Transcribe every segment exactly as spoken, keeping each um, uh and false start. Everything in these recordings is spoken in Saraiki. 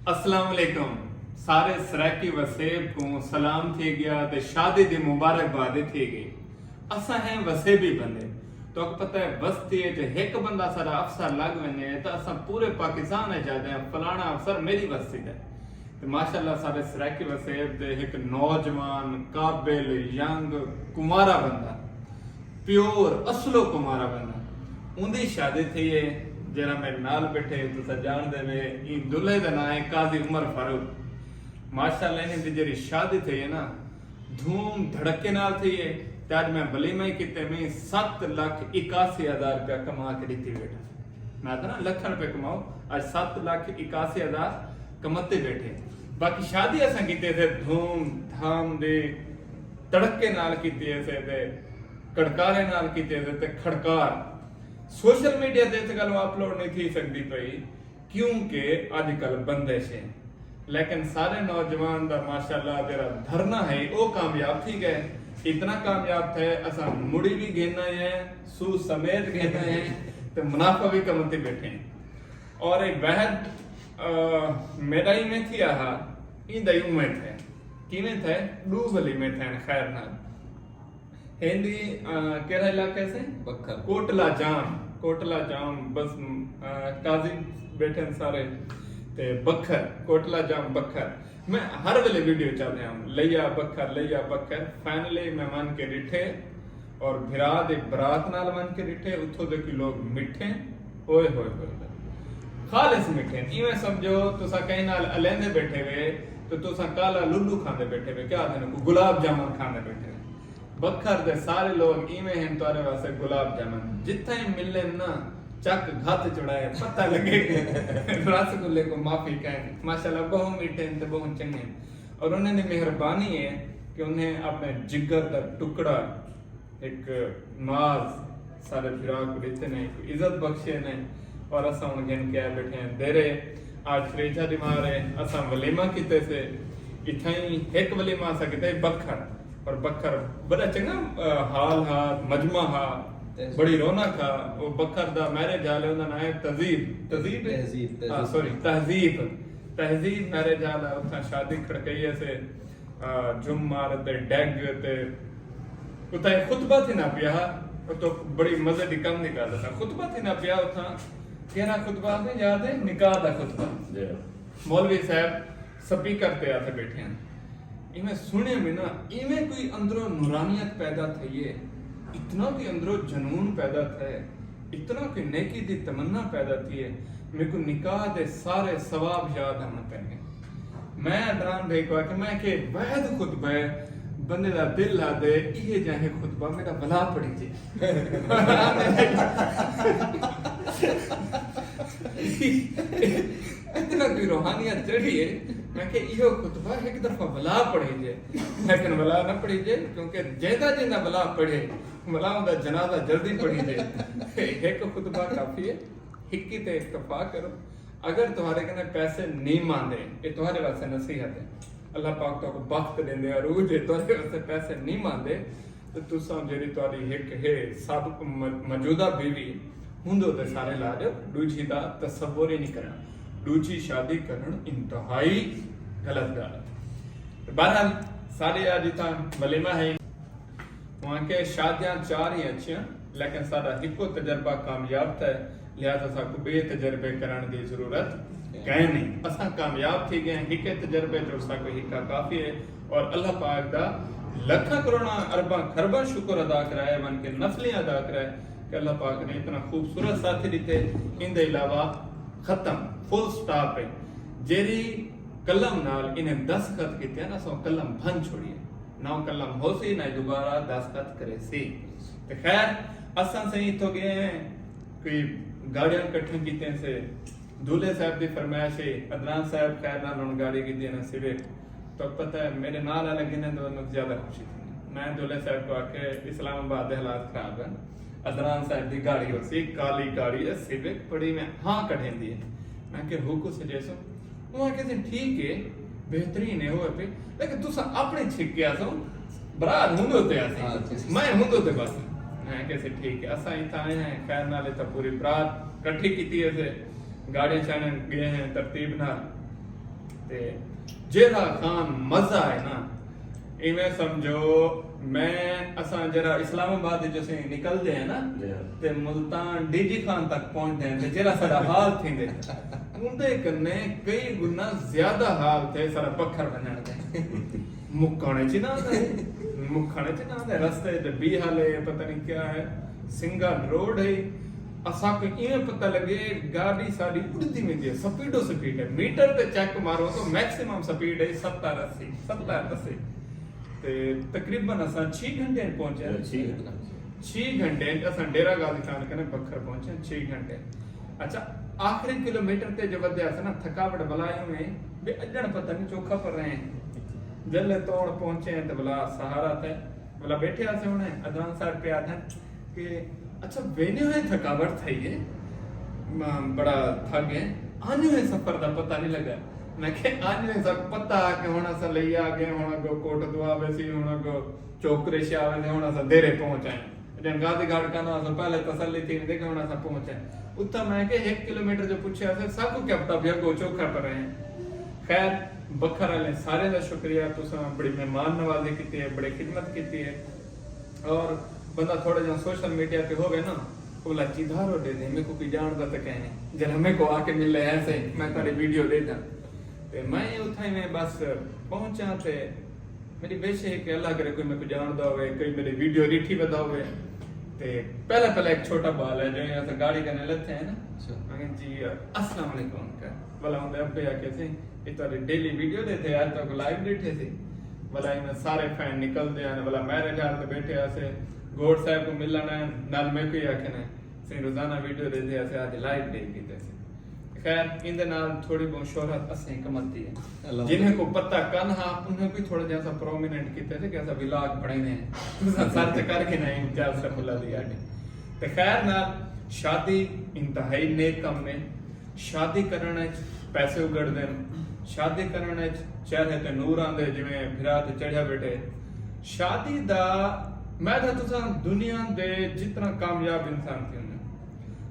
السلام علیکم۔ سارے سرائیکی وسیب کوں سلام تھی گیا تے شادی دی مبارکباد تھی گئی۔ اساں ہیں وسیبی بندے۔ تہاکوں پتہ ہے، وستی اچ ہک بندہ ساڈا افسر لگ ونجے تاں اساں پورے پاکستان اچ آہدے ہیں، فلانا افسر میڈی وستی دا ہے۔ تے ماشاءاللہ ساڈے سرائیکی وسیب دے ہک نوجوان، قابل، ینگ، کنوارا بندہ، پیور اصلو کنوارا بندہ، اوندی شادی تھئی ہے۔ جیڑھا میڈے نال بیٹھے، تساں جاݨدے وے، ایں دلہے دا ناں ہے قاضی عمر فاروق۔ ماشاءاللہ انہیں دی جیڑھی شادی تھئی ہے نا، دھوم دھڑکے نال تھئی ہے۔ تے اڄ میں ولیمہ ہی کیتے، میں ست لکھ اکاسی ہزار روپیہ کما کے ݙتی بیٹھا۔ میں آہداں نا، لکھاں روپے کماؤ، اڄ ست لکھ اکاسی ہزار کماتے بیٹھے۔ باقی شادی اساں کیتے تھے دھوم دھام دے، تڑکے نال کیتی اسے تے کڑکارے نال کیتی اسے تے کھڑکار۔ سوشل میڈیا تے اس ڳالھ اپلوڈ نہیں تھی سڳدی پئی، کیونکہ اڄ کل بندش ہے۔ لیکن سارے نوجوان دا ماشاءاللہ جیڑھا دھرنا ہے، او کامیاب تھی ڳئے۔ اتنا کامیاب تھئے، اساں مڑی وی گھن آئے ہیں، سو سمیت گھن آئے ہیں، تے منافع وی کماتے بیٹھے ہیں۔ اور ایک وحد، آ، میݙا ایویں تھیا ہا، ایندا ہی اونویں تھئے۔ کیویں تھئے؟ ݙو ولیمے تھئن خیر نال۔ ہندی، آ، کیڑھا علاقہ ہے سئیں؟ بکھر۔ کوٹلا جام، کوٹلا جام، بس، آ، قاضی بیٹھے ہیں سارے، تے بکھر، کوٹلا جام بکھر۔ میں ہر ویلے ویڈیو چاہدے ہاں، لیا بکھر، لیا بکھر۔ فائنلی میں ون کے ݙٹھے اور بھرا دے برات نال ون کے ݙٹھے، اتھوں دے کوئی لوگ مٹھے، اوئے ہوئے ہوئے ہوئے۔ خالص مٹھے، ایویں سمجھو تساں کہیں نال الیندے بیٹھے وے، تو تساں کالا لڈو کھاندے بیٹھے وے، کیا آہدے نے، کوئی گلاب جامن کھاندے بیٹھے وے۔ بکھر دے سارے لوگ ایویں ہن، تہاݙے واسطے گلاب جامن۔ جتھاں ہی ملن نا، چک گھت چڑھائے، پتہ لگے کہ رس گلے کو معافی کہیں۔ ماشاءاللہ، ٻہوں میٹھے ہن تے ٻہوں چنڳے ہن۔ اور انہیں دی مہربانی ہے کہ انہیں اپݨے جگر دا ٹکڑا، ہک ناز سارے بھرا کو ݙتے نے، کوئی عزت بخشے نے، اور اساں ہݨ گھن کے آئے بیٹھے ہیں دیرے۔ آج فریجا دی مار ہے، اساں ولیمہ کیتے سے، اتھائیں ہک ولیمہ اساں کیتے بکھر، اور بکھر بڑا چنگا، آ، ہال ہا، مجمع ہا، تہذیب۔ بڑی رونق ہا۔ او بکھر دا میرج ہال ہے، اوندا ناں ہے تہذیب۔ تہذیب ہے؟ تہذیب، ہاں، تہذیب۔ سوری، تہذیب۔ تہذیب میرج ہال ہے، اتھاں شادی کھڑکائی ہے سے۔ آ، جھمر تے ڈیگ تے اتھاں ہک خطبہ تھیندا پیا ہا، او تو بڑی مزے دی کم دی ڳالھ ہے۔ خطبہ تھیندا پیا اتھاں، کیڑھا خطبہ؟ اپݨے یاد ہے؟ نکاح دا خطبہ۔ جی۔ مولوی صاحب سپیکر تے آ تے بیٹھے ہن۔ ایویں سݨے میں نا، ایویں کوئی اندروں نورانیت پیدا تھئی ہے، اتنا کوئی اندروں جنون پیدا تھئے، اتنا کوئی نیکی دی تمنا پیدا تھی ہے، میکوں نکاح دے سارے ثواب یاد آوݨ پئے۔ میں عدنان بھائی کوں آکھیا، میں کہ واحد خطبہ ہے، بندے دا دل آہدے، ایہے جیہے خطبہ میݙا ولا پڑھی جے۔ اتنا کوئی روحانیت چڑھی ہے، میں کہ ایہو خطبہ ہک دفعہ ولا پڑھی جے، لیکن ولا نہ پڑھی جے، کیونکہ جیندا جیندا ولا پڑھے، ولا اوندا جنازہ جلدی پڑھی جے۔ ہک خطبہ کافی ہے، ہکی تے اکتفا کرو۔ اگر تہاݙے کنے پیسے نہیں ماندے، اے تہاݙے واسطے نصیحت ہے۔ اللہ پاک تہاکوں بخت ݙیندے، عروج ہے، تہاݙے واسطے پیسے نہیں ماندے، تے تساں جیڑھی تہاݙی ہک ہے سابق م-، موجودہ بیوی، ہوندو تے سارے لا ݙیو، ݙوجھی دا تصور ہی نہیں کرݨا۔ ݙوجھی شادی کرݨ انتہائی غلط ڳالھ ہے۔ بہرحال، ساݙے اڄ اتھاں ولیمہ ہے۔ ہوں کہ شادیاں چار ہی اچھیاں، لیکن ساݙا ہکو تجربہ کامیاب تھئے، لہذا ساکوں ٻئے تجربے کرݨ دی ضرورت کائنی۔ اساں کامیاب تھی ڳئے ہیں، ہکے تجربے جو ساکوں ہکا کافی ہے۔ اور اللہ پاک دا لکھاں کروڑاں ارباں کھرباں شکر ادا کرائے، ون کے نفلیں ادا کرائے کہ اللہ پاک نے اتنا خوبصورت ساتھی ݙتے۔ ایندے علاوہ ختم، فل سٹاپ ہے۔ جیڑھی قلم نال انہیں دستخط کیتے نا، سو قلم بھن چھوڑیے۔ نہ او قلم ہوسی، نہ ای دوبارہ دستخط کریسی۔ تے خیر، اساں سئیں اتھوں ڳئے ہیں، کوئی گاڑیاں کٹھیاں کیتیاں سے۔ دولے صاحب دی فرمائش ہے، عدنان صاحب خیر نال ہݨ گاڑی گھدی ہے نا سویک۔ تہاکوں پتہ ہے، میݙے نال آلے گھنن تے میکوں زیادہ خوشی تھیندی۔ میں دولے صاحب کوں آکھیا، اسلام آباد دے حالات خراب ہن، عدنان صاحب دی گاڑی ہوسی، کالی گاڑی ہے، سویک، بڑی میں ہاں کڈھیندی ہے۔ میں کہ ہو کوں سݙیسوں؟ اوں آکھیا سی، ٹھیک ہے، بہترین ہے، ہوئے پئے، لیکن تساں اپݨی چھک کے آسو، برات ہوندے تے آسی، ہاں، جی۔ میں ہوندے تے بس۔ میں آکھیا سی، ٹھیک ہے، اساں اتھاں آئے ہیں، خیر نال اتھاں پوری برات کٹھی کیتی ہے سے، گاڑیاں شاڑیاں ڳئے ہیں ترتیب نال۔ تے جیڑھا خان مزہ ہے نا، ایویں سمجھو، میں، اساں جیڑھا اسلام آباد وچ اسیں نکلدے ہیں نا، جی ہاں۔ تے ملتان ڈی جی خان تک پہنچدے ہیں، تے جیڑھا ساڈا حال تھیندے، اوندے کنے کئی گنا زیادہ حال تھے ساڈا بکھر ونجن دے۔ مکھن چ نہ آندے، مکھن چ نہ آندے، رستے تے بیہل ہے، پتہ نہیں کیا ہے، سنگل روڈ ہے۔ اساکوں ایویں پتہ لگے، گاڈی ساڈی اڈدی ویندی ہے، سپیڈو سپیڈ ہے، میٹر تے چیک مارو تو میکسیمم سپیڈ ہے ستر اسی، ستر اسی۔ تے تقریباً اساں چھی گھنٹے پہنچے۔ چھی گھنٹے۔ چھی گھنٹے اساں ڈیرہ غازی خان کنے بکھر پہنچے، چھی گھنٹے۔ اچھا، آخری کلومیٹر تے جو ودے اساں نا، تھکاوٹ بلا ایویں ہے، بے اجڑ پتہ نہیں چوکھا پر رہے ہیں۔ جلے توڑ پہنچے ہیں تے بلا سہارا تے، بلا بیٹھے آسے ہونے، عدنان صاحب پہ آدھن کہ اچھا، ویندے ہوئے تھکاوٹ تھئی ہے، م-، بڑا تھک گئے، آندے ہوئے سفر دا پتہ نہیں لگا۔ میں کہ آندے ہوئے سب پتہ آ کہ ہن اساں لئی آ گئے، ہن اگوں کوٹ دعا ویسی، ہن اگوں چوک ریشے آوے تے ہن اساں دیرے پہنچ آئے۔ جن غازی گھاٹ کنا اساں پہلے تسلی تھی ویندے کہ ہن اساں پہنچ آئے۔ اتھاں میں کہ ہک کلومیٹر جو پچھے آسے، ساکوں کیا پتہ بھی اگوں چوکھا پر رہے ہیں۔ خیر، بکھر والے سارے دا شکریہ، تساں بڑی مہمان نوازی کیتی ہے، بڑی خدمت کیتی ہے۔ اور بندہ تھوڑا جہاں سوشل میڈیا تے ہووے نا، اولا چیدھارو ݙے دے، میکوں کوئی ڄاݨدا تاں کائے نہیں۔ جݙاں میکوں آ کے ملے ایسے، میں تہاݙی ویڈیو ݙیہداں۔ تے میں اتھاں ہی میں بس پہنچاں تے میݙی وش ہے کہ اللہ کرے کوئی میکوں ڄاݨدا ہووے، کوئی میݙی ویڈیو ݙٹھی ودا ہووے۔ تے پہلا پہلا ہک چھوٹا ٻال ہے، جو اساں گاڑی کنے لتھے ہیں نا۔ اچھا۔ میں کہا، "جی، السلام علیکم انکل۔" ولا اوندے ابے آکھے سی، "اے تہاݙی ڈیلی ویڈیو ݙیہدے، اڄ تہاکوں لائیو ݙٹھے سی۔" ولا ایویں سارے فین نکلدے ہن، ولا میرج ہال تے بیٹھے ہاسے، گھوٹ صاحب کوں ملݨ آئن، نال میکوں ہی آکھن، "سئیں روزانہ ویڈیو ݙیہدے ہاسے، اڄ لائیو ݙیہہ کیتے سے۔" خیر، ایندے نال تھوڑی بہت شہرت اسیں کمتی ہے۔ اللہ جنہیں کو پتہ کن ہا، انہیں کو تھوڑا جہا سا پرومیننٹ کیتے سے کہ اساں ولاگ بݨیندے ہیں۔ تساں سرچ کر کے نہ امتیاز رحم اللہ دی آئی ڈی۔ تے خیر نال شادی انتہائی نیک کم ہے۔ شادی کرݨ اچ پیسے اگڑدن، شادی کرݨ اچ چہرے تے نور آندے، جویں بھرا تے چڑھیا بیٹھے۔ شادی دا، میں آکھاں تساں دنیا دے جتنا کامیاب انسان تھیندے،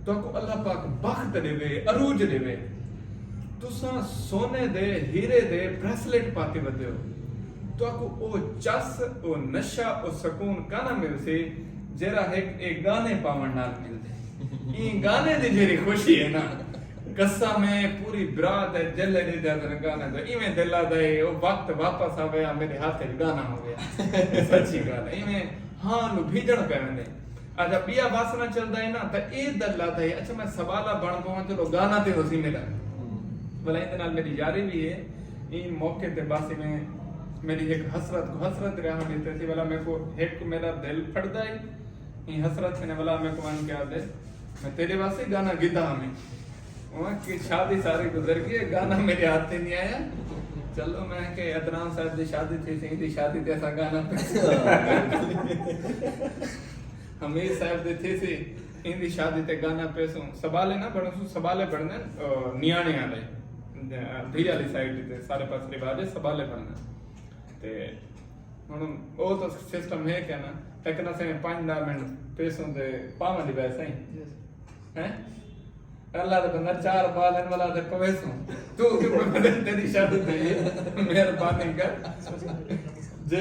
تہاکوں اللہ پاک بخت ݙیوے، عروج ݙیوے۔ تساں سونے دے، ہیرے دے بریسلٹ پا کے ودے ہو، تہاکوں او چس، او نشہ، او سکون کانا ملسی، جیڑھا ہک اے گانے پاوݨ نال ملدے۔ ایں گانے دی جیڑھی خوشی ہے نا، قسم ہے، پوری برات ہے، جلے ݙیہدے ہن گانے دا، ایویں دل آہدا ہے، او وقت واپس آوے ہا، میݙے ہتھ اچ گانا ہووے ہا۔ سچی ڳالھ ہے، ایویں ہاں نوں بھیڄݨ پئے ویندے۔ اچھا، ٻیا وس نہ چلدا ہے نا، تاں اے دل آہدا ہے، اچھا، میں سوالہ بݨ پواں، چلو، گانا تے ہوسی میݙا۔ بھلا ایندے نال میݙی یاری وی ہے۔ ایں موقع تے بس ایویں میݙی ہک حسرت کوں حسرت رہݨ ݙتے سی، بھلا میکوں ہک میݙا دل پھڑدا ہے، ایں حسرت کنے ولا میکوں ونڄ کے آہدے، "میں تیݙے واسطے گانا گھدا ہا میں۔" اوں آکھیا کہ شادی ساری گزر ڳئی ہے، گانا میݙے ہتھ تے نہیں آیا۔ چلو، میں کہ عدنان صاحب دی شادی تھیسی، ایندی شادی تے اساں گانا پیسوں۔ حمید صاحب دی تھیسی، ایندی شادی تے گانا پیسوں۔ سبالے نہ بݨسوں، سبالے بݨدن، آ، نیاݨے والے، دھی والی سائیڈ تے سارے پاس رواج ہے، سبالے بݨدن۔ تے ہݨ او تاں سسٹم ہے کیا نا، لیکن اسیں پنج ݙاہ منٹ پیسوں تے پاوݨ دی ویسے ہی۔ ہیں؟ اللہ دے بندہ، چار ٻال ہن، ولا تے پویسوں۔ تو کیوں پوے؟ تیݙی شادی تھئی ہے، مہربانی کر۔ جی۔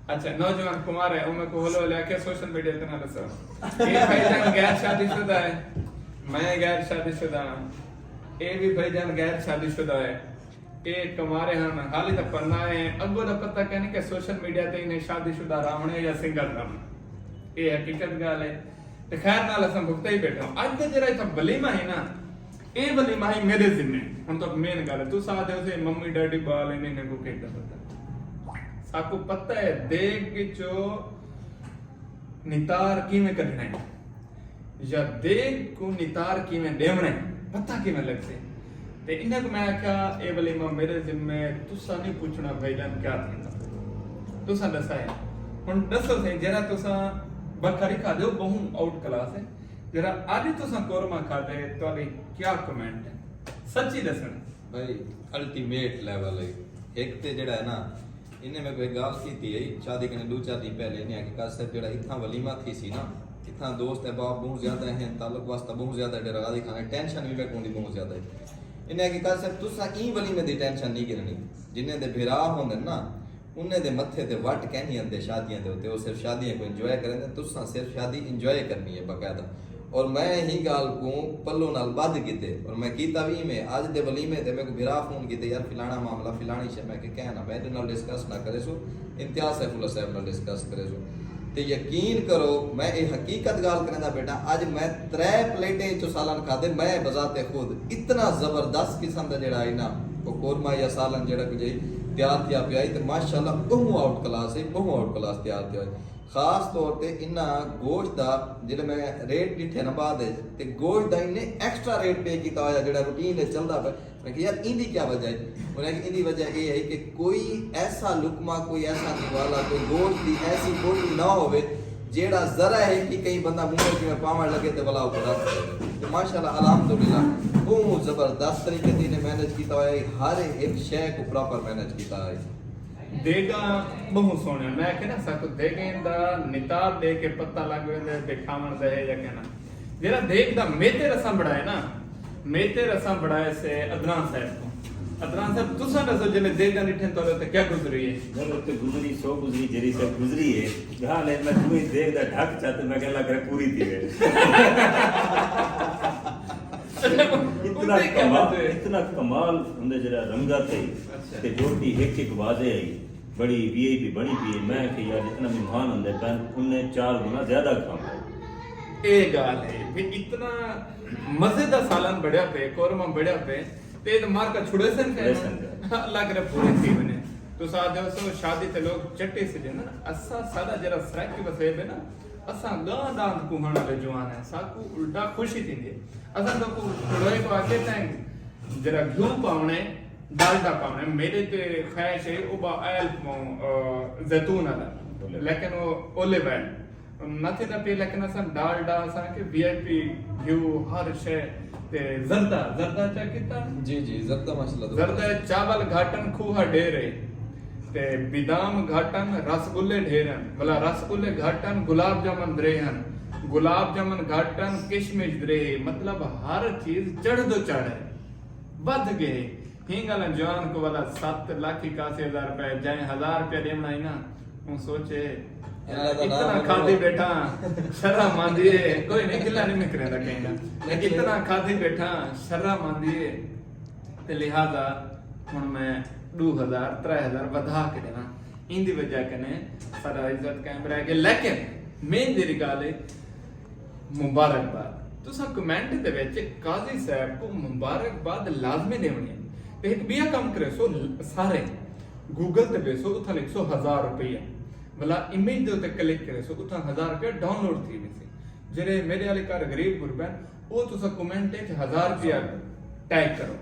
اچھا، نوجوان کنوارے، او میکوں ہولے ہولے آکھے سوشل میڈیا تے نہ ݙسو۔ اے بھائی جان غیر شادی شدہ ہے، میں غیر شادی شدہ ہاں۔ اے وی بھائی جان غیر شادی شدہ ہے۔ اے کنوارے ہن، حالی تاں پڑھنا ہے، اڳوں دا پتہ کائنی کہ سوشل میڈیا تے انہیں شادی شدہ راوݨے یا سنگل راوݨے۔ اے حقیقت ڳالھ ہے۔ تے خیر نال اساں بھگتے ہی بیٹھا ہوں۔ اڄ دا جیڑھا اتھاں ولیمہ ہے نا، اے ولیمہ ہی میݙے ذمے۔ ہݨ تاں مین ڳالھ ہے، تساں آہدے ہوسے ممی ڈیڈی ٻال ہن، انہیں کوں کیک دا پتہ۔ ساکوں پتہ ہے دیگ وچوں نتار کیویں کڈھݨا ہے یا دیگ کوں نتار کیویں ݙیوݨا ہے، پتہ کیویں لڳسے۔ تے انہاں کوں میں آکھیا، "اے ولیمہ میݙے ذمے، تساں نہیں پچھݨا بھائی جان کیا تھیندا، تساں ݙسائے۔" ہݨ ݙسو سئیں، جیڑھا تساں بکھاری کھادے ہو، ٻہوں آؤٹ کلاس ہے، جیڑھا اڄ تساں قورمہ کھادے، تہاݙے کیا کمنٹ ہے؟ سچی ݙسݨ۔ بھائی، الٹیمیٹ لیول ہے۔ ہک تے جیڑھا ہے نا، انہیں میکوں ہک ڳالھ کیتی ہئی، شادی کنے ݙو چار ݙینھ پہلے انہیں آکھیا، "قاضی صاحب، جیڑھا اتھاں ولیمہ تھیسی نا، اتھاں دوست احباب ٻہوں زیادہ ہن، تعلق واسطہ ٻہوں زیادہ، ڈیرہ غازی خان ہے، ٹینشن وی میکوں اوندی ٻہوں زیادہ ہے۔" انہیں آکھیا قاضی صاحب تساں ایں ولیمے دی ٹینشن نی گھننی، جنہیں دے بھرا ہوندن نا انہیں دے متھے تے وٹ کینھی آندے شادیاں دے اتے، او صرف شادیاں کوں انجوائے کریندن، تساں صرف شادی انجوائے کرنی ہے باقاعدہ۔ اور میں ہی گالھ کوں پلو نال بدھ کیتے اور میں کیتا وی ایویں۔ اج دے ولیمے تے میکوں بھرا فون کیتے، یار فلانا معاملہ فلانی شے، میں کہ کہہ نہ میں ایڈے نال ڈسکس نہ کریسوں، امتیاز سیف اللہ صاحب نال ڈسکس کریسوں۔ تے یقین کرو میں اے حقیقت گالھ کریندا بیٹھاں، اج میں ترے پلیٹیں اچوں سالن کھادے، میں بذات خود اتنا زبردست قسم دا جیڑھا ہے نا او قورمہ یا سالن جیڑھا کجھ ہے تیار تھیا پیا ہے تے ماشاءاللہ بہوں آؤٹ کلاس ہے، بہوں آؤٹ کلاس تیار تھیا ہے۔ خاص طور تے انہاں گوشت دا جیڑھے میں ریٹ ڈٹھے نا بعد اچ تے گوشت دا انہیں ایکسٹرا ریٹ پے کیتا ہویا جیڑھا روٹین اچ چلدا پے۔ میں کہ یار ایندی کیا وجہ ہے؟ انہیں کہ ایندی وجہ اے ہے کہ کوئی ایسا لقمہ، کوئی ایسا نوالا، کوئی گوشت دی ایسی بوٹی نہ ہووے جیڑھا ذرا ہے کہ کہیں بندہ منہ وچ میں پاوݨ لگے تے ولا اوپر رکھ دے۔ تے ماشاءاللہ الحمدللہ بہوں زبردست طریقے دی نے مینج کیتا ہویا ہے، ہر ہک شے کو پراپر مینج کیتا ہے۔ دیگاں بہوں سوہنیاں، میں آکھیا نا ساکوں دیگیں دا نتاب ڈے کے پتہ لگ ویندے بھکھاوݨ دا ہے یا کہنا۔ جیڑھا دیگ دا میتے رساں بݨائے نا، میتے رساں بݨائے سے عدنان صاحب کوں۔ عدنان صاحب تساں ݙسو جیلے دیگاں ݙٹھن تہاݙے اتے کیا گزری ہے؟ میݙے اتے گزری سو گزری جیڑھی سے گزری ہے۔ ڳالھ ہے میں ݙوہیں دیگ دا ڈھک چا تے میں کہہ لڳ رہے پوری تھی وے۔ اتنا کمال اتنا کمال ہوندے جیڑھا رنگت ہے تے بوٹی ہک ہک واضح ہے۔ بڑی وی آئی پی بݨی پی ہے۔ میں کہ یار جتنا مہمان ہوندے پن انہیں چار گنا زیادہ کھاوݨ۔ اے گالھ ہے بھئی اتنا مزے دا سالن بݨیا پئے، قورمہ بݨیا پئے تے اے تاں مارکا چھڑیسن کائنی۔ اللہ کرے پوری تھی ونڄے۔ تساں آہدے ہوسو شادی تے لوک چٹے سڄن نا، اساں ساݙا جیڑھا سرائیکی وسیب ہے نا، اساں ڳاں ݙاند کوہݨ آلے جوان ہیں، ساکوں الٹا خوشی تھیندی ہے۔ اساں تہاکوں کڑوئے کوں آکھے تیں جیڑھا گھیو پاوݨے، ڈالڈا پاوݨے۔ میݙے تے خواہش ہے او با آئل پاؤں زیتون آلا، لیکن او اولیو آئل نہ تھیندا پئے، لیکن اساں ڈالڈا اساں کہ وی آئی پی گھیو ہر شے تے زردہ، زردہ چا کیتا؟ جی جی زردہ ماشاءاللہ زردہ۔ چاول گھاٹن کھوہا ڈھیر ہے تے بدام گھاٹن رس گلے ڈھیر ہن، بھلا رس گلے گھاٹن گلاب جامن درے ہن، گلاب جامن گھاٹن کشمش درے، مطلب ہر چیز چڑھ دو چڑھ ہے، ودھ گئے۔ ہی گل جوان کو ولا ست لکھ اکاسی ہزار روپے جائیں ہزار روپے ڈیونا ہی نا۔ ہوں سوچے اتنا کھادی بیٹھا، شرم آندی ہے، کوئی نہیں گلا نہیں میں کریندا کہیں دا۔ اتنا کھادی بیٹھا، شرم آندی ہے۔ تے لہذا ہن میں ݙو ہزار ترے ہزار ودھا کے ݙیواں۔ ایندی وجہ کنے ساݙا عزت قائم رہ ڳئے۔ لیکن مین جیڑھی ڳالھ ہے مبارکباد۔ تساں کمنٹ دے وچ قاضی صاحب کوں مبارکباد لازمی ݙیوݨی ہے۔ تے ہک ٻیا کم کریسو سارے گوگل تے ویسو اتھاں لکھسو ہزار روپیہ ولا امیج دے اتے کلک کریسو اتھاں ہزار روپیہ ڈاؤن لوڈ تھی ویسی۔ جیڑھے میݙے آلے گھر غریب غربا ہن او تساں کمنٹ اچ ہزار روپیہ ٹیگ کرو۔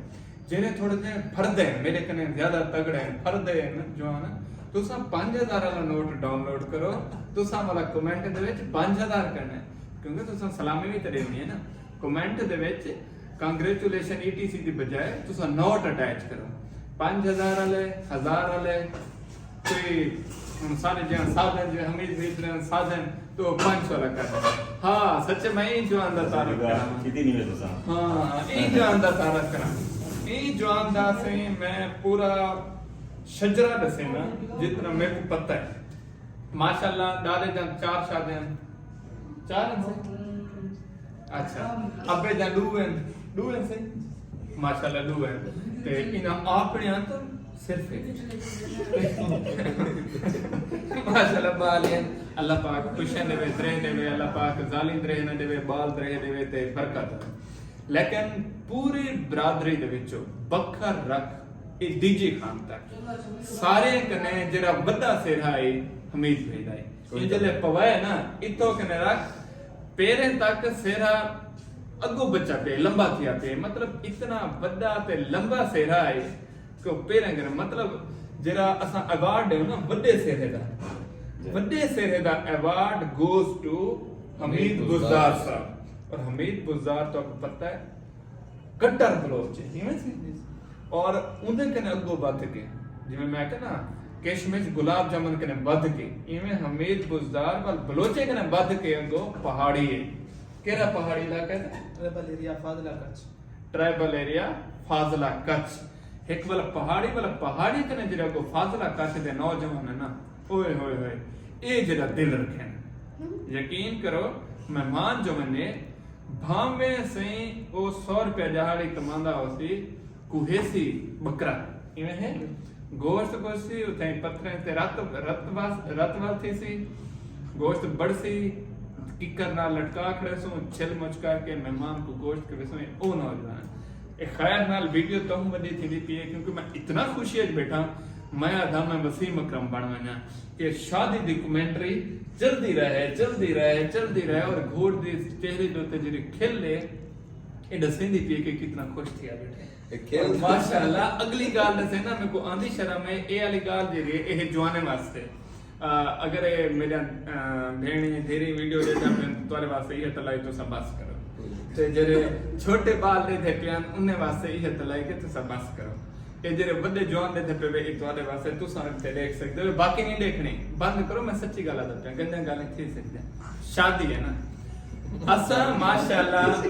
جیڑھے تھوڑے جیہے پھردے ہن، میݙے کنے زیادہ تگڑے ہن، پھردے ہن جوان، تساں پنج ہزار آلا نوٹ ڈاؤن لوڈ کرو، تساں والا کمنٹ دے وچ پنج ہزار کرݨے، کیونکہ تساں سلامی وی تے ݙیوݨی ہے نا۔ کمنٹ دے وچ کانگریچولیشن ای ٹی سی دی بجائے تساں نوٹ اٹیچ کرو، پنج ہزار آلے، ہزار آلے، کوئی ہن سارے جیہاں سادھن جے حمید حمید نے سادھن تو پنج سو لگا۔ ہاں سچے میں ایں جوان دا تعارف کراں۔ کیتی نہیں میں تساں۔ ہاں ایں جوان دا تعارف کراں۔ ایں جوان دا سئیں میں پورا شجرہ ڈسینا جتنا میکوں پتہ ہے۔ ماشاءاللہ ڈالے جان چار شادے ہیں۔ چار ہیں سئیں؟ اچھا ابے جاں ڈو ہن؟ ڈو ہن سئیں؟ ماشاءاللہ ڈو ہن۔ تے انہاں آپنڑیاں توں صرف ہک۔ ماشاءاللہ بال ہن۔ اللہ پاک خوشیں ڈیوے درہیں ڈیوے، اللہ پاک زالیں درہیں نہ ڈیوے، بال درہیں ڈیوے تے برکت۔ لیکن پوری برادری دے وچوں بکھر رکھ اے ڈی جی خان تک ساریں کنے جیڑھا وڈا سیرھا اے حمید بھئی دا اے۔ اے جلے پوائے نا اتھوں کنے رکھ پیریں تک سیرھا اگوں بچا پئے، لمبا تھیا پئے، مطلب اتنا وڈا تے لمبا سیرھا ہے کہ او پیریں کرے، مطلب جیڑھا اساں ایوارڈ ڈیوں نا وڈے سیرھے دا، وڈے سیرھے دا award goes to Hamid Buzdar صاحب۔ اور حمید بزدار تہاکوں پتہ ہے کٹر بلوچ ہے، ایویں سی؟ اور اوندے کنے اگوں ودھ کے جویں میں آکھیا نا کشمش گلاب جامن کنے ودھ کے ایویں حمید بزدار ول بلوچیں کنے ودھ کے اگوں پہاڑی ہے۔ کیڑھا پہاڑی علاقہ ہے؟ ٹرائبل ایریا فاضلہ کچھ۔ ٹرائبل ایریا فاضلہ کچھ، ہک والا پہاڑی والا پہاڑی تے نہ جڑا کو فاضلہ کچھ دے نوجوان ہے نا، اوئے ہوئے ہوئے، اے جڑا دل رکھے نا۔ یقین کرو، مہمان جو ونے، بھانویں سئیں او سو روپیہ ݙیہاڑی کماندا ہوسی، کوہیسی ٻکرا، ایویں ہے؟ گوشت کوسی، اتھائیں پتھریں تے رت، رت وس، رت ول تھیسی، گوشت بڑسی، ککر نال لٹکا کھڑے سوں، چھل مچ کر کے مہمان کو گوشت کھویسوں، او نوجوان۔ اے خیر نال ویڈیو تہوں وݙی تھیندی پئی ہے، کیونکہ میں اتنا خوشی اچ ٻیٹھاں، میں آہداں میں وسیم اکرم بݨ ونڄاں۔ کہ شادی دی کمنٹری چلدی رہے، چلدی رہے، چلدی رہے، اور گھوٹ دی چہرے دے اتے جڑی کھل ہے، اے ݙسیندی پئی ہے کہ کتنا خوش تھیا ٻیٹھے۔ اے کھل اور ماشاءاللہ، اڳلی ڳالھ ݙسے نا، میکوں آندی شرم ہے، اے والی ڳالھ جڑی ہے، اے جوانیں واسطے۔ آ، اگر اے میݙیاں، آ، بھیݨیں، دھیریں ویڈیو ݙیکھدیاں پئین، تہاݙے واسطے ایہا تلائی، تساں بس کرو۔ تے جڑے چھوٹے ٻال ݙیکھدے پئین، انہیں واسطے ایہا تلائی کہ تساں بس کرو۔ اے جڑے وݙے جوان ݙیکھدے پئے وے، اے تہاݙے واسطے، تساں وی تے ݙیکھ سڳدے وے، باقی نہیں ݙیکھݨی، بند کرو، میں سچی ڳالھ آہدا پیاں، گندیاں ڳالھیں تھی سڳدیاں۔ شادی ہے نا۔ اساں ماشاءاللہ،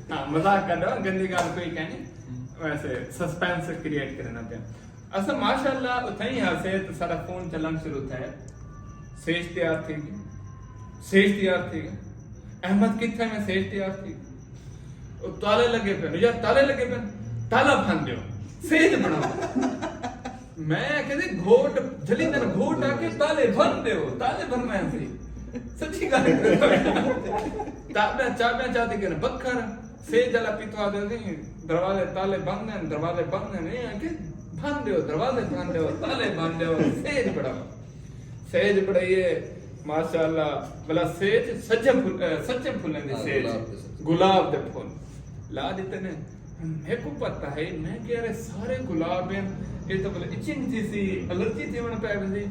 ہاں، مذاق کر رہا ہوں، گندی ڳالھ کوئی کائنی، ویسے سسپینس کریئیٹ کرݨا پیا۔ اساں ماشاءاللہ اتھائیں ہاسے تے ساݙا فون چلݨ شروع تھئے۔ سیج تیار تھی ڳئی، سیج تیار تھی ڳئی۔ احمد کتھے؟ میں سیج تیار تھی ڳئی۔ او تالے لڳے پئن، یار تالے لڳے پئن، تالا بھن ݙیو، سیج بݨاؤ۔ میں آکھیا جی گھوٹ جھلیندن، گھوٹ آکھے تالے بھن ݙیو، تالے بھنوائے سی۔ سچی ڳالھ ہے۔ چابیاں، چابیاں چاتی کن بکھر، سیج والا پیتوا دے سی، دروازے تالے بند ہیں، دروازے بند ہیں، نہیں آکھے بھن ݙیو، دروازے بھن ݙیو، تالے بھن ݙیو، سیج بݨاؤ۔ سیج بݨائی ہے، ماشاءاللہ، بھلا سیج سچے پھل، اے، سچے پھلیں دی ہاں، سیج، گلاب دے سچے۔ گلاب دے پھل۔ لا ݙتے نے، میکوں پتہ ہے، میں کہ یار اے سارے گلاب ہیں، اے تاں بھلا ایچنگ تھیسی، الرجی تھیوݨ پئے ویسی۔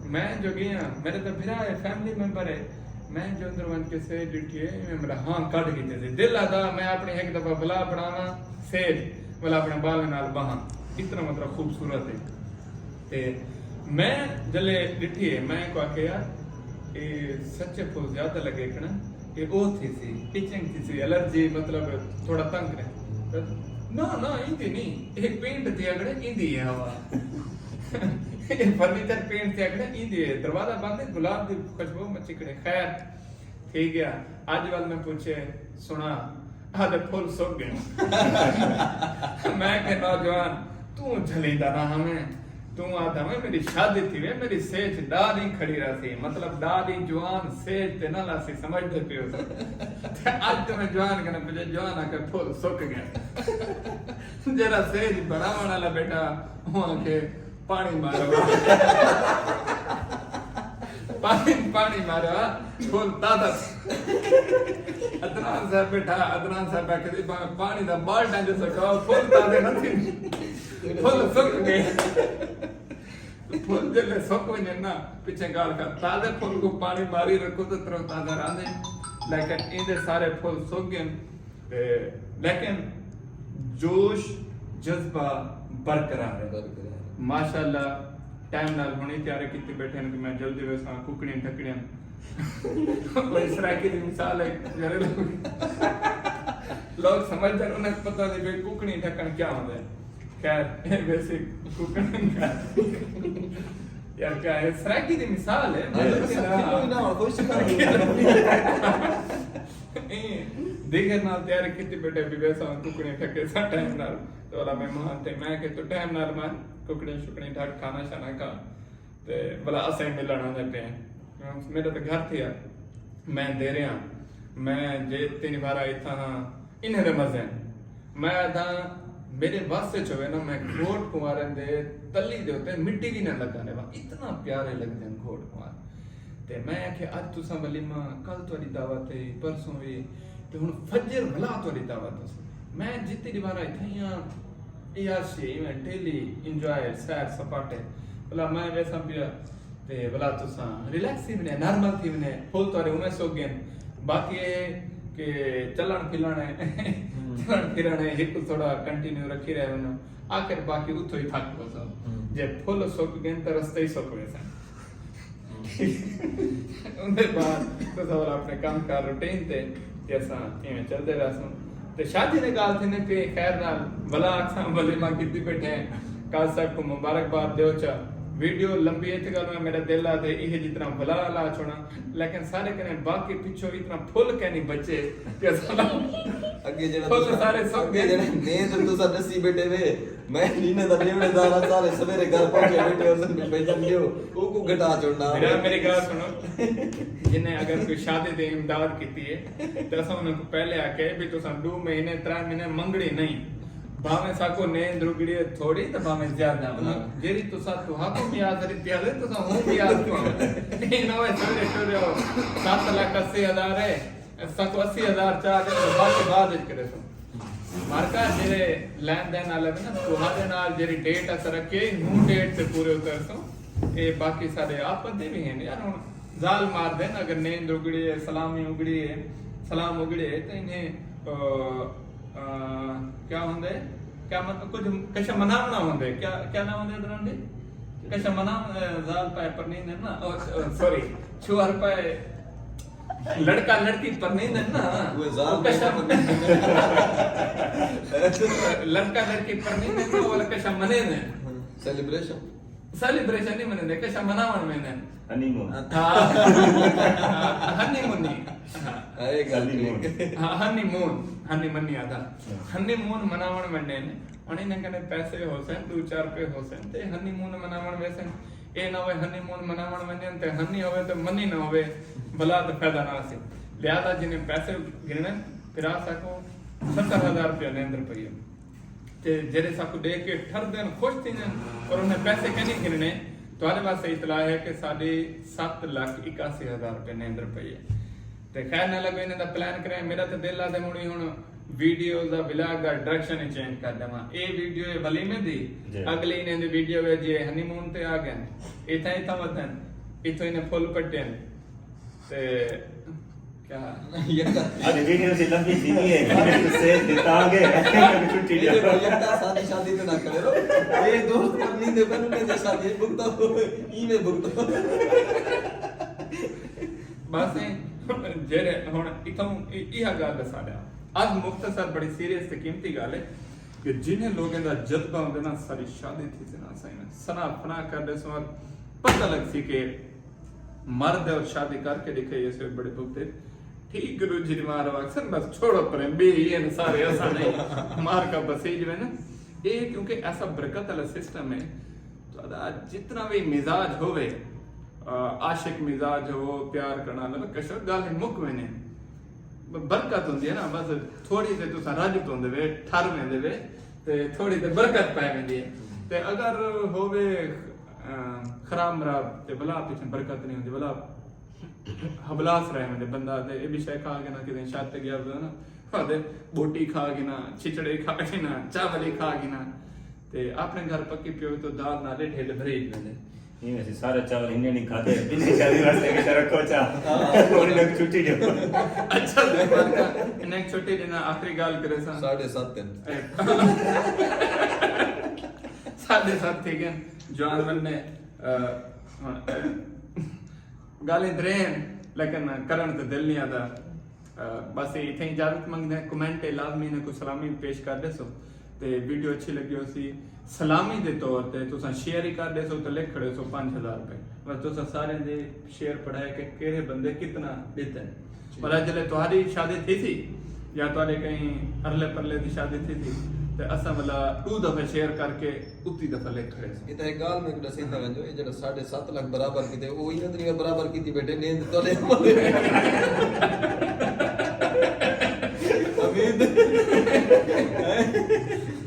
میں جو ڳیا، میݙا تاں بھرا ہے، فیملی ممبر ہے، میں جو اندر ونڄ کے سیج ݙٹھی ہے، ایویں میݙا ہاں کڈھ کیتے سی۔ دل آہدا میں اپݨی ہک دفعہ بھلا بݨاواں سیج، بھلا اپݨے ٻالیں نال ٻہاں، اتنا مطلب خوبصورت ہے۔ تے میں جلے ݙٹھی ہے، میں کو آکھیا، یار، اے سچے پھل زیادہ لڳے کھڑن، اے او تھیسی، ایچنگ تھیسی، الرجی، مطلب، تھوڑا تنگ رہے۔ نہ، نہ، ایندی نہیں، اے پینٹ تھیا کھڑے، ایندی ہے ہوا۔ اے فرنیچر پینٹ تھیا کھڑے، ایندی ہے۔ دروازہ بند ہے، گلاب دی خوشبو مچی کھڑے۔ خیر، ٹھیک ہے، اڄ ول میں پوچھے، سݨا، آہدے پھل سک ڳئے۔ میں کہ نوجوان، توں جھلیندا نہ ہاویں، توں آہدا ہاویں میݙی شادی تھیوے، میݙی سیج ݙاہ ݙینھ کھڑی رہسی، مطلب ݙاہ ݙینھ جوان سیج تے نہ لاسی، سمجھدے پیو سو۔ تے اڄ تاں میں جوان کنے پڄے، جوان آکھے پھل سک ڳئے۔ جیڑھا سیج بݨاوݨ والا ٻیٹھا، اوں آکھے، پاݨی مارو۔ پاݨی، پاݨی مارو، پھل تازہ۔ عدنان صاحب ٻیٹھا، عدنان صاحب آکھے، "پاݨی دا بالٹا جو سٹو، پھل تازے نہ تھیندے۔ پھل سک ڳئے۔" پھل جلے سک ونڄن نا، پچھے ڳالھ کر، تازے پھل کو پاݨی ماری رکھو تے ترو تازہ رہندے۔ لیکن ایندے سارے پھل سک ڳئے۔ تے لیکن جوش، جذبہ برقرار ہے۔ برقرار ہے۔ ماشاءاللہ، ٹائم نال ہݨی تیاری کیتی ٻیٹھے ہن کہ میں جلدی ویساں، ککڑیں ڈھکڑیں۔ کوئی سرائیکی دی مثال ہے، میرے لوگ، لوگ سمجھدے، انہیں پتہ نہیں بھئی ککڑیں ڈھکݨ کیا ہوندا ہے۔ خیر، اے ویسے ککڑیں یار کیا ہے، سرائیکی دی مثال ہے، میں ہاں، لوگ سرائیکی لوگ نہ ہو، کوئی شکایت نہیں۔ ایں دیگر نال تیاری کیتی ٻیٹھے بھی ویسا ککڑیں ڈھکے سا ٹائم نال۔ تے والا مہمان تے میں کہ تو ٹائم نال مان ککڑیں شکڑیں ڈھک کھانا شانا کھا۔ تے والا اساں ہی ملݨ آندے پئے ہیں۔ میݙا تے گھر تھیا، میں دیرے ہاں، میں جے تین وارا اتھاں ہاں، انہیں دے مزے ہیں۔ میں آہداں میݙے وس اچ ہووے نا، میں گھوٹ کنواریں دے تلی دے اتے مٹی وی نہ لڳاں ݙیواں، اتنا پیارے لڳدے ہن گھوٹ کنوار۔ تے میں آکھیا، اڄ تساں ولیمہ، کل تہاݙی دعوت ہے، پرسوں وی، تے ہݨ فجر ولا تہاݙی دعوت ہوسی۔ میں جتی ݙیوارا اتھائیاں، عیاشی، ایویں ڈیلی انجوائے، سیر سپاٹے۔ ولا میں ویساں پیا، تے ولا تساں ریلیکس تھی ونے، نارمل تھی ونے، پھل تہاݙے اونویں سک ڳئن۔ باقی اے کہ چلݨ پھلݨ ہے، ہوں۔ چلݨ پھلݨ ہے، ہک تھوڑا کنٹینیو رکھی رہے ونڄو۔ آخر باقی اتھوں ہی تھک پوسو۔ ہوں۔ جے پھل سک ڳئن تاں رستے ہی سک ویسن۔ ہوں۔ اوندے بعد تساں ولا اپݨے کم کار روٹین تے، تے اساں ایویں چلدے رہسوں۔ تے شادی دی ڳالھ تھیندے پئے، خیر نال ولا آکھساں ولیمہ کیتی ٻیٹھے ہیں۔ قاضی صاحب کوں مبارکباد ݙیو چا۔ ویڈیو لمبی ہے، تے ڳالھ میں میݙا دل آ تے ایہ جتنا ولا لا چھوڑاں، لیکن سارے کنے باقی پچھوں اتنا پھل کینی بچے کہ اساں اڳے جیڑھا پھل تساں، سارے سک اڳے ڳئے۔ جیڑھا نیند تساں ݙسی ٻیٹھے وے، میں نینے دا ݙیوݨے دار ہاں، سارے سویرے گھر پہنچے ٻیٹھے ہوسن، بھی بھیجن ݙیو، اوکوں گھٹا چھوڑنا۔ میرا، میری ڳالھ سݨو، جنہیں اگر کوئی شادی دی امداد کیتی ہے، تے اساں انہاں کوں پہلے آکھیا ہے بھی تساں ݙو مہینے، ترے مہینے منگݨی نہیں۔ بھاویں ساکوں نیند رڳڑی ہے تھوڑی، تے بھاویں زیادہ۔ ہاں۔ جیڑھی تساں تہاکوں میاد رکھتی آلے، تساں ہوں میاد کوں آؤ۔ اے نہ ہوئے سویرے ٹرے ہو، ست لکھ اسی ہزار ہے، ساکوں اسی ہزار چا ݙے، تے باقی بعد وچ کریسوں۔ مارکا جیڑھے لین دین آلے وے نا، تہاݙے نال جیڑھی ڈیٹ اساں رکھی ہے، نوں ڈیٹ تے پورے اترسوں۔ اے باقی ساݙے آپت دے وی ہن یار، ہݨ زال مار دین، اگر نیند اگڑی ہے، سلامی اگڑی ہے، سلام اگڑے ہے، تے انہیں، آ، آ، کیا ہوندے؟ کیا من-، کجھ کشا مناوݨا ہوندے۔ کیا، کیا نہ ہوندے ادھر دی؟ کشا منا-، آ، زال پائے پرنیندے نا، او، او، سوری، چھوہر پائے، لڑکا لڑکی پرنیندے نا، اے زال او کشا پائے پرنیندے۔ لڑکا لڑکی پرنیندے نا، او کشا منیندے۔ سیلیبریشن۔ سیلیبریشن نہیں منیندے، کشا مناوݨ ویندے۔ ہنی مون۔ ہاں۔ ہاں، ہنی مونی۔ ہاں۔ ہاں، اے ڳالھ ہنی مون۔ ٹھیک ہے۔ ہاں، ہنی مون، ہنی منی آہدا۔ ہاں۔ ہنی مون مناوݨ ونڄے نے، ہݨ انہیں کنے پیسے ہوسن، ݙو چار روپے ہوسن، تے ہنی مون مناوݨ ویسن۔ اے نہ ہوئے ہنی مون مناوݨ ونڄن تے ہنی ہوئے تے منی نہ ہوئے، بھلا تے فائدہ نہ سی۔ لہذا جنہیں پیسے گھنݨے، پھرا ساکوں ستر ہزار روپیہ نیندر پئی ہے۔ تے جیڑھے ساکوں ݙیکھ کے ٹھردن، خوش تھیندن اور انہیں پیسے کینی گھنݨے، تہاݙے واسطے اطلاع ہے کہ ساݙی ست لکھ اکاسی ہزار روپے نیندر پئی ہے۔ تے خیر نہ لڳو، انہیں دا پلان کریں۔ میݙا تے دل آہدے مڑی ہݨ ویڈیوز دا، ولاگ دا ڈائریکشن ہی چینج کر ݙیواں۔ اے ویڈیو ہے ولیمے دی، جی۔ اڳلی انہیں دی ویڈیو ہے جے ہنی مون تے آ ڳئن، اتھاں، اتھاں ودھن، اتھوں انہیں پھل پٹن۔ تے کیا؟ یکا۔ اڄ ویڈیو سی لمبی تھی ڳئی ہے، سیج دتا آ ڳئے، چھٹی اے ݙیو۔ یکا شادی، شادی تے نہ کرے رو۔ اے دوست پرنیندے پن، انہیں دی شادی بھگتا، ایویں بھگتا۔ بس ایں، جیڑھے ہݨ اتھوں ای-، ایہا ڳالھ ݙسا ݙیاں۔ اڄ مختصر بڑی سیریس تے قیمتی ڳالھ ہے کہ جنہیں لوگیں دا جذبہ ہوندے نا، ساری شادی تھی سی نا، اساں ایویں ثنا فنا کر ݙیسوں اور پتہ لڳ سی کہ مرد ہے اور شادی کر کے ݙکھائی، ایسے بڑے بھگتے۔ ٹھیک گرو جی، مار اکثر بس چھوڑو پریں، بے ہی ہیں سارے، ایسا نہیں۔ مار کا بسیج میں نا، اے کیونکہ ایسا برکت والا سسٹم ہے، تو ادا جتنا بھی مزاج ہوئے، آ، عاشق مزاج ہو، پیار کرنا، مطلب کشور گال ہے مک وینے۔ ب-، برکت ہوندی ہے نا، بس تھوڑی تے تساں رج تو ہوندے وے، ٹھر ویندے وے، تے تھوڑی تے برکت پے ویندی ہے۔ تے اگر ہووے، آ، خراب مراب، تے بلا پچھے برکت نہیں ہوندی، بلا ہبلاس رہ ویندے بندہ۔ تے اے بھی شے کھا کے نا، کدے شاد تے گیا ہوندے نا، آہدے بوٹی کھا کے نا، چھچڑے کھا کے نا، چاول ہی کھا کے نا۔ تے اپنے گھر پکی پیو تو دال نالے ڈھل بھری ویندے۔ ایویں اسی سارے چاول انہیں نہیں کھادے، انہیں شادی واسطے کہ رکھو چا۔ ہاں۔ اور انہیں چھٹی ݙیو۔ اچھا، تے مالکا، انہیں چھٹی ݙینا، آخری ڳالھ کرے ساں۔ ساڑھے ست ہن۔ ساڑھے ست تھی ڳئے۔ جوان ون نے، آ، ہݨ ڳالھیں درے ہن، لیکن کرݨ تے دل نہیں آہدا۔ آ، بس اتھیں اجازت منگدے ہیں۔ کمنٹ تے لازمی انہیں کوں سلامی پیش کر ݙیسو۔ تے ویڈیو اچھی لڳی ہوسی، سلامی دے طور تے تساں شیئر ہی کر ݙیسو تے لکھ کھڑے سو پنج ہزار روپے۔ بس تساں سارے دے شیئر پڑھائے کہ کیڑھے بندے کتنا ݙتے۔ جی۔ بھلا جلے تہاݙی شادی تھی سی یا تہاݙے کہیں ارلے پرلے دی شادی تھی سی، تے اساں بھلا ݙو دفعے شیئر کر کے اتی دفعہ لکھ کھڑے سو۔ اے تاں ہک ڳالھ میکوں ݙسیندا ونڄو، اے جیڑھا ساڑھے ست لکھ برابر کیتے، او انہاں دی برابر کیتی ٻیٹھے، نیند تہاݙے۔ امید۔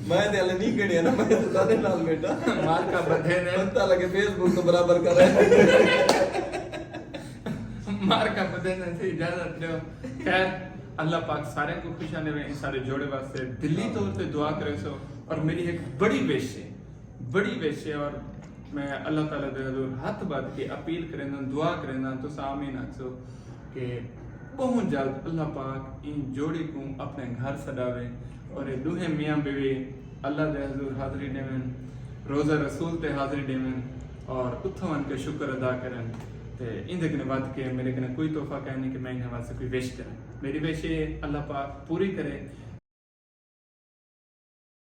میں تے ہلے نہیں گھنیا نا، میں تے تہاݙے نال ٻیٹھا۔ مارکا ٻدھے نے۔ پتہ لڳے فیس بک توں برابر کرے۔ مارکا ٻدھے نے، سی اجازت ݙیو۔ خیر، اللہ پاک سارے کوں خوشاں ݙیوے، سارے جوڑے واسطے دلی طور تے دعا کریسو۔ اور میری ہک بڑی وش ہے، بڑی وش ہے، اور میں اللہ تعالیٰ دے حضور ہتھ ٻدھ کے اپیل کرینداں، دعا کرینداں، تساں آمین آکھسو کہ ٻہوں جلد اللہ پاک ایں جوڑی کوں اپݨے گھر سݙاوے اور اے ݙوہیں میاں بیوی اللہ دے حضور حاضری ݙیون، روضہ رسول تے حاضری ݙیون اور اتھاں ونڄ کے شکر ادا کرن۔ تے ایندے کنے ودھ کے میرے کنے کوئی تحفہ کائنی کہ میں انہاں واسطے کوئی وش کراں۔ میری وش اے اللہ پاک پوری کرے۔